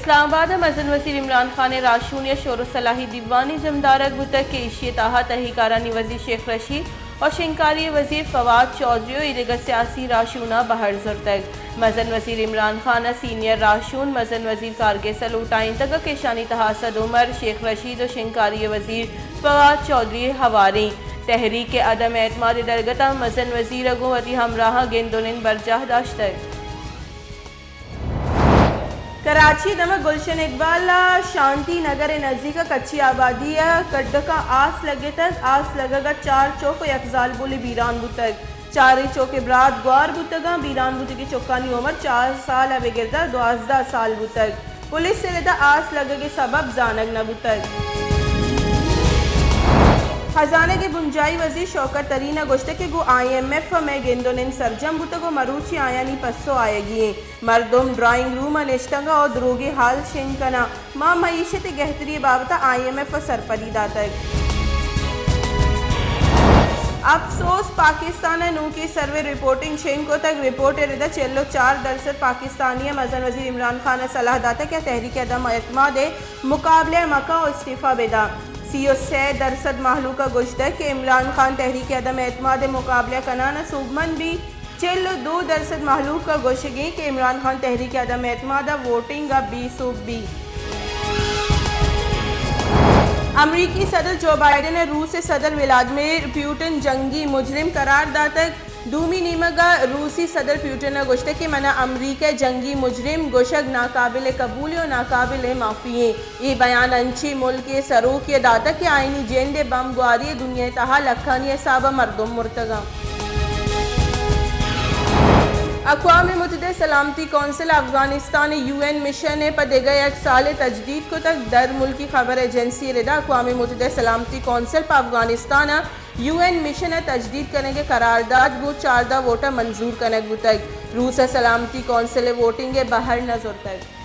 اسلام آباد ءَ مزن وزیر عمران خان ءِ راہشون یا شور و صلاحی دیوانی زمدارگ بوتگ کہ ایشی ءِ تہا تہی کارانی وزیر شیخ رشید و شنگکاری ءِ وزیر فواد چوہدری و اے دگہ سیاسی راہشوناں بہر زرتگ۔ مزن وزیر عمران خان ءِ سینئر راہشون مزن وزیر کارگس ءَ لوٹائینتگ کہ ایشانی تہا اسد عمر، شیخ رشید و شنگکاری ءِ وزیر فواد چوہدری ہواریں۔ تحریک عدم اعتماد ءِ درگت ءَ مزن وزیر ءَ گوں وتی ہمراہاں گند و نند برجاہ داشتگ۔ کراچی ءِ دمگ گلشن اقبال ءِ شانتی نگر ءِ نزیک ءَ کچی آبادی ءِ کڈکاں آس لگتگ۔ آس لگگ ءَ چار چوک و یک زالبولے بیران بوتگ۔ چاریں چوک ءِ برات گوار بوتگاں۔ بیران بوتگیں چکانی عمر چار سال ءَ بگر ءَ دوازدہ سال بوتگ۔ پولیس ءِ رد ءَ آس لگگ ءِ سبب زانگ نہ بوتگ۔ خزانگ ءِ بنجاہی وزیر شوکت ترین ءَ گوشتگ کہ گوں آئی ایم ایف ءَ مئے گند و نند سرجم بوتگ و مروچی آیانی پسو آیگی انت۔ مردم ڈرائنگ روم ءَ نشتگ ءُ دروگی حال شنگ کناں۔ ما معیشت ءِ گہتری ءِ بابت ءَ آئی ایم ایف ءَ سرپدی داتگ۔ اپسوز، پاکستان ءَ نوکیں سروے رپورٹنگ شنگ کتگ۔ رپورٹ ءِ رد ءَ چل ءُ چار درسد پاکستانی ءَ مزن وزیر عمران خان ءَ صلاح داتگ کہ آ تحریک عدم اعتماد ءِ مقابلہ ءَ مکن ءُ استعفی بدنت۔ سی ءُ سے درسد مہلوک ءَ گوشتگ کہ عمران خان تحریک عدم اعتماد ءِ مقابلہ کنان ءَ سوبمند بیت۔ چل ءُ دو درسد مہلوک ءَ گوشگ انت کہ عمران خان تحریک عدم اعتماد ءَ ووٹنگ ءَ بے سوب بیت۔ امریکی صدر جو بائیڈن ءَ روس ءِ صدر ولادمیر پیوٹن جنگی مجرم قرار داتگ۔ دومی نیمگ ءَ روسی صدر پیوٹن ءَ گوشتگ کہ من ءَ امریکہ ءِ جنگی مجرم گوشگ ناقابل قبول ءُ ناقابل معافی انت۔ اے بیان انچیں ملک ءِ سروکے ءَ داتگ کہ آیانی جند ءِ بمب گواری ءَ دنیا ءِ تہا لکھانی حساب ءَ مردم مرتگ انت۔ اقوام متحدہ ءِ سلامتی کونسل ءَ افغانستان ءِ یو این مشن ءَ پہ دگہ یک سال ءَ تجدید کتگ۔ درملکی خبر ایجنسی ءِ رد ءَ اقوام متحدہ ءِ سلامتی کونسل پہ افغانستان ءَ یو این مشن ءِ تجدید کنگ ءِ قرارداد گوں چاردہ ووٹ ءَ منظور کنگ بوتگ۔ روس ءَ سلامتی کونسل ءِ ووٹنگ ءَ بہر نہ زرتگ۔